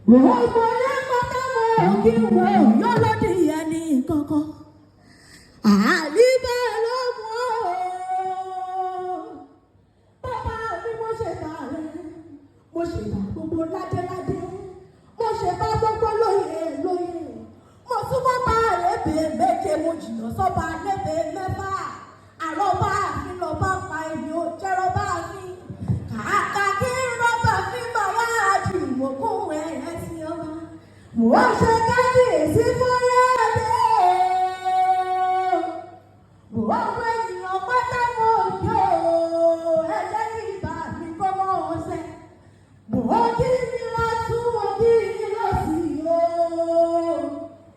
Gbogbo lẹ́kọ̀ọ́ mọ̀ kí wọ́n yọ lódì ẹni kankan. Àlíbẹ̀ ló mú ọ́. Bàbá mi mo ṣe bá rẹ̀, mo ṣe bá gbogbo ládéládé, mo ṣe bá gbogbo lóye lóye. Mo súnmọ́ bá lébè méje, mo jìnnà sọ́ba lébè mẹ́fà. Àrọ́bá mi lọ́ba pa èmi ò jẹ́rọ́bá mi. Kàkà kí rọ́bà fi máa yá jùmọ̀kún ẹ̀rẹ́ sí ọba. Mo ṣe kábíyèsí fúnra dé. Gbogbo ènìyàn pátá mo kí o, ẹ jẹ́ kí ibà mi kó mọ́ ọ̀sẹ̀. Mo kí ni lọ́tún, mo kí ni lọ́sì o.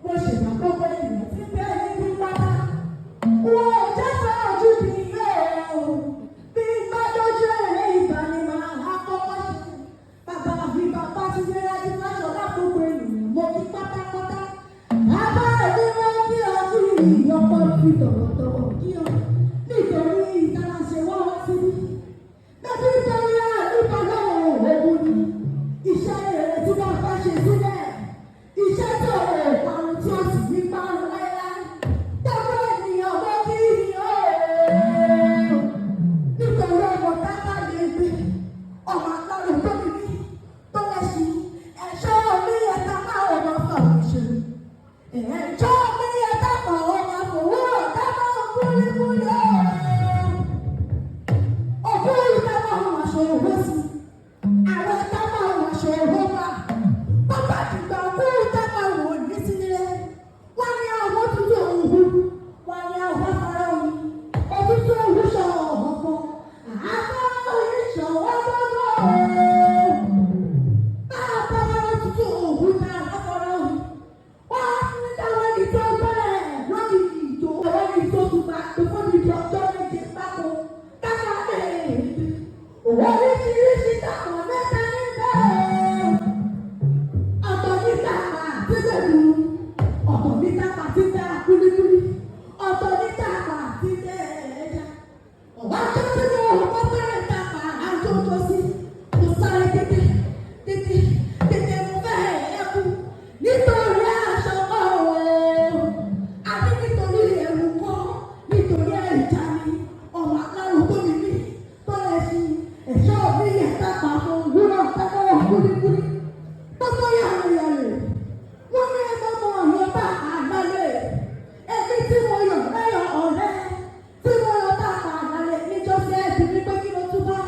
Mo ṣèbà gbogbo ènìyàn tí bẹ́ẹ̀ níbí pátá. Wọ́n ò jẹ́ sọ ojú mi yóò. Bí bá dójú èrè ìgbà ni màá kọ́kọ́ ṣe. Bàbá mi bàbá ti dé láti Fáṣọlá gbogbo ènìyàn mo kí pátápátá. Bàbá mi mo kí ọ kí ìyọkọ fi tọ̀wọ̀tọ̀wọ̀ kí ọ. Nítorí ìtara ṣe wá wá síbí. Bẹ́ẹ̀ni nítorí àlùkò lọ́wọ́ òun ni. Iṣẹ́ rere tí bàbá ṣe sílẹ̀. Iṣẹ́ tó rẹ̀ parun tí ó sì ní parun láéláé. Gbogbo ènìyàn mo kí ọ. Nítorí ọmọ tábà lè gbé ọmọ alárò tó ní mí tó lẹ́sìn ẹ̀ṣọ́ mi ẹ̀ta máa ọmọ fàwọn ṣe. Ẹ̀ṣọ́ mi ẹ̀ta máa ọmọ fòwò ọ̀tá máa kúlíkúlí. Òkú ìta máa wọ aṣọ òwò sí. Àwọn ẹ̀ta máa wọ aṣọ òwò pa. Bàbá dìgbà òkú ìta máa wò ní sílẹ̀. Wọ́n ní àwọn tuntun òwú. Wọ́n ní àwọn afárá òní. Òtútù òwú sọ ọ̀pọ̀. Àbá ìṣọ̀wọ́ gbọ́dọ̀. Bàbá òtútù òwú náà afárá òní. Wọ́n á ní káwọn ẹni tó gbọ́dọ̀ lórí ìjò. Àwọn ẹni tó tún bá tó fún ìdí ọjọ́ méje pákó. Káká lè oríṣiríṣi táwọn mẹ́ta níbẹ̀. Ọ̀tọ̀ ní tàpá tí bẹ̀rù, ọ̀tọ̀ ní tàpá tí bẹ̀ kúlíkúlí, ọ̀tọ̀ ní tàpá tí bẹ̀ ẹja. Ọ̀wá tó tí mo kọ́ fẹ́rẹ̀ tàpá àjọjọ sí, mo sáré tètè tètè tètè mo fẹ́ ẹ kú. Nítorí aṣọ kọ́ o, àbí nítorí ẹ̀rù kọ́, nítorí ẹ̀já ni, ọmọ alárùkọ mi ní, tọ́lẹ̀ sí ẹ̀ṣọ́ mi yẹ tàpá mo wúrọ̀ tẹ́kọ̀ọ́ kúlíkúlí. Gbogbo yàrá yàrá wọ́n ní ẹgbẹ́ mọ ọ̀yọ́ bá àgbálẹ̀. Èmi tí mo yọ̀ lẹ́yọ̀ ọ̀rẹ́ tí mo yọ̀ bá àgbálẹ̀ níjọ́sí ẹ̀sìn mi pé kí ló túbá,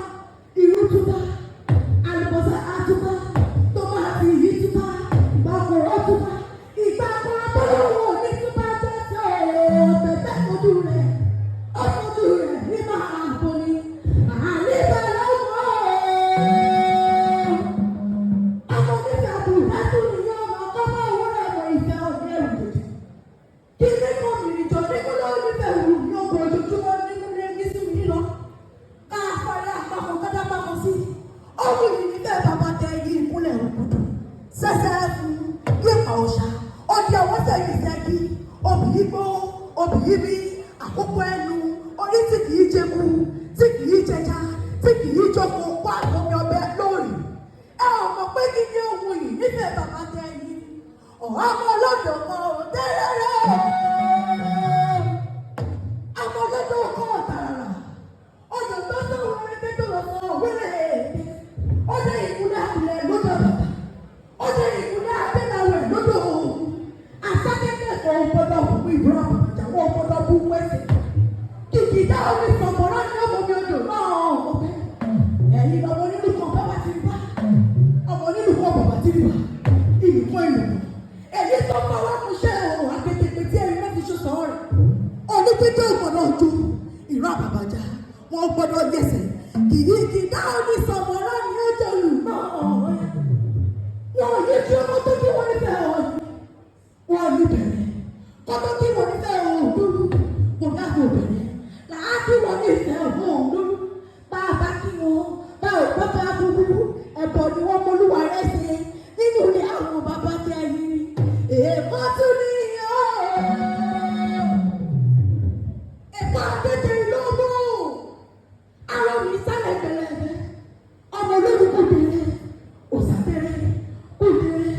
irú túbá, àlùbọ́sà àtúbá, tòmátì yìí túbá, ìgbàkọ̀rọ̀ túbá, ìgbàkọ̀rọ̀ tó lọ́wọ́ ní túbá jẹ́sẹ̀ ọ̀tẹ̀tẹ̀ ojú rẹ̀, ọ̀tọ̀jú rẹ̀ ní máa bọ̀ ni, àlébẹ̀ lọ́wọ́. Ọmọ onífẹ́ àbúrò ní ọmọ ọmọ òwúrọ̀ ẹ̀mọ ìfẹ́ ọ̀dẹ́ ẹ̀rù jòjì. Kí ní kò mìíràn jọ ní kó lọ́wọ́ nífẹ̀ẹ́ wù ní ọkọ̀ ojoojúmọ́ nínú ní ní sí mi lọ. Ká parí àpapọ̀ kádà papọ̀ sí. Ọmọ yìí nífẹ̀ẹ́ bàbá tẹ yí ìkúnlẹ̀ òkùtù. Sẹ́sẹ́ fún yípa ọ̀ṣà. Ọdí ọwọ́ sẹ́yìn sẹ́gi. Obì yí gbó, obì yí bí, àkókò ẹnu, orí tí kìí jẹku, tí kìí jẹja, tí kìí jókòó wá omi ọbẹ̀ lórí. Ẹ ò mọ̀ pé kí ni ohun yìí nífẹ̀ẹ́ bàbá tẹ yìí. Ọmọ ọlọ́dọ̀ kan ò tẹ́rẹ̀rẹ́. Ọmọ ọlọ́dọ̀ kan ò tààrà. Ọdọ̀ tó sọ̀rọ̀ ẹgbẹ́ tó lọ sọ wẹ́rẹ́ èdè. Ọdẹ ìkúlẹ̀ àbúlẹ̀ lọ́dọ̀ bàbá. Ọdẹ ìkúlẹ̀ abẹ́láwẹ̀ lọ́dọ̀ òun. Àsákẹ́kẹ́ kan ò gbọ́dọ̀ òkú ìbúra bàbàjà wọ́n gbọ́dọ̀ bú wẹ́sẹ̀. Kìkìdá omi sọ̀mọ̀rọ̀ ní ọmọ mi odò náà ọ̀bẹ. Ẹ̀yin ọmọ onílù kan bàbá ti rí bá. Ọmọ onílù kan bàbá ti rí bá. Ìlú kan ìlú kan. Èyí tó bá wá mú iṣẹ́ òun akétépe tí ẹ̀rí mẹ́fi ṣe sọ̀rọ̀ rẹ̀. Olùpíjọ́ ìgbọ̀nà ojú ìran àbàbàjá wọn gbọ́dọ̀ yẹsẹ̀. Kìkìdá omi sọ̀mọ̀rọ̀ ní ọjọ́ ìlú náà ọ̀rẹ́. Wọ́n yé kí ọmọ tó kí wọ́n nífẹ̀ẹ́ ọ̀ wọ́n ní bẹ̀rẹ̀. Kọ́tọ́ kí wọ́n nífẹ̀ẹ́ ọ̀ lóru kò dáàbò bẹ̀rẹ̀. Làá kí wọ́n nífẹ̀ẹ́ ọ̀ lóru. Bá a bá kí wọn, bá ò bá bá búburú, ẹ̀bọ̀ ni wọ́n mọlúwa rẹ̀ ṣe nínú ilé àwọn bàbá tẹ yìí. Èèmọ́ tún ní ọ́. Ẹ̀kọ́ àtẹ̀tẹ̀ lógún. Àwọn mi sálẹ̀ gbẹlẹ́gbẹ́. Ọmọ ológun kò délé. Òsàtẹ̀rẹ̀ kò délé.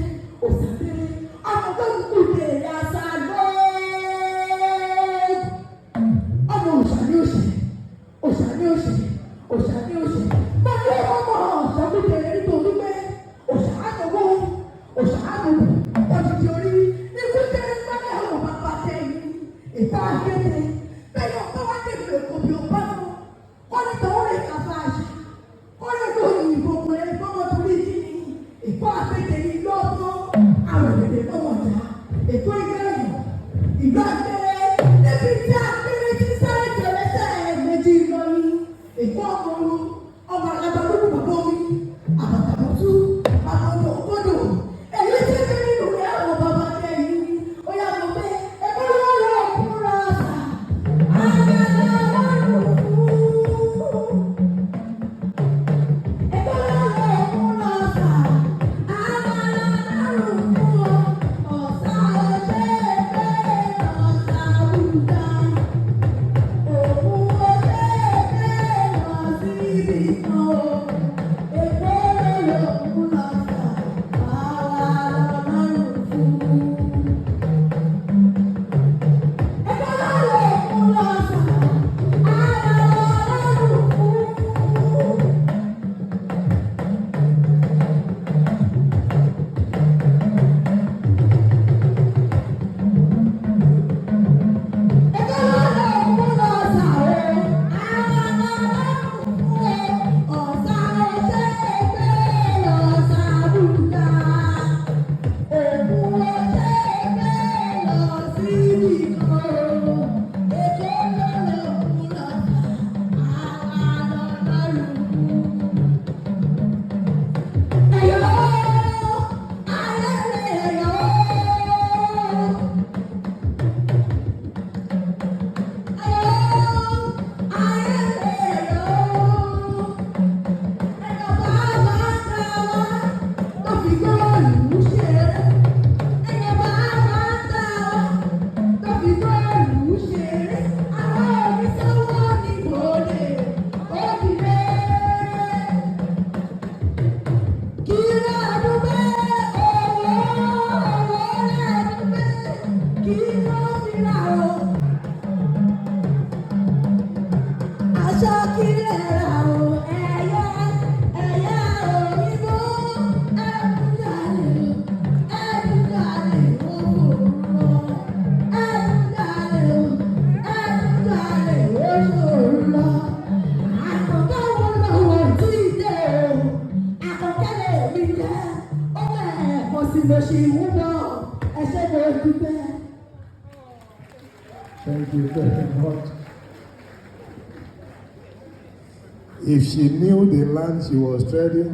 Akéde ìlú ọgbọ́n, àròdèdè mọ̀mọ́jà, Èkó ilé ẹ̀yọ̀, ìlú Akéré, níbi tí Akéré ti sáré jẹrẹsẹ̀ méjì lọ ní Èkó ọmọọrun, ọmọ alábàlúkú bàbá omi, àbàtàbọ̀tú, bàbá ọmọ ògbódò, èyí tí ń bẹ nínú rẹ̀ àwọn bàbá kẹyìn ní, ó yà mọ̀ pé ẹgbẹ́ lọ́rọ̀ òkúra ọ̀sà, àgbàdo ọlọ́run fún. Ẹgbẹ́ lọ́rọ̀ òkúra ọ̀sà, àgbàdo ọlọ́run fún ọ, ọ̀sà ọ̀ṣẹ́ ẹgbẹ́ ọ̀sà bùdá. Òkun ọ̀ṣẹ́ ẹgbẹ́ lọ síbi kan o, Èkó lọ́rọ̀ òkúra ọ̀sà, àwa lọ́lọ́run fún. Ẹgbẹ́ lọ́rọ̀ òkúra ọ̀sà, àwa lọ́lọ́run fún. Ẹgbẹ́ lọ́rọ̀ òkúra ọ̀sà o, àwa lọ́lọ́run fún ọ, ọ̀sà ọ̀ṣẹ́ ẹgbẹ́ ọ̀sà bùdá. Òkun ọ̀ṣẹ́ ẹgbẹ́ lọ síbi kan o, Èkó lọ́rọ̀ òkúra ọ̀sà, àwa lọ́lọ́run fún. Ẹ̀yọ́ ayẹyẹ ẹ̀yọ́. Kí ló fi ra o? Aṣọ kílẹ̀ ra o, ẹ̀yẹ ẹ̀yẹ òyìnbó, ẹ̀bùdàlẹ̀ ẹ̀bùdàlẹ̀ òfòrò, ẹ̀bùdàlẹ̀ ẹ̀bùdàlẹ̀ òṣòro. Àkọ́kọ́ wọn lọ́wọ́ tí ì dé o, àkọ́kọ́ lè mi jẹ́, ó bẹ̀rẹ̀ kò sí lè ṣì ń bọ̀, ẹ ṣé mo dúpẹ́. Thank you very much. If she knew the land she was treading,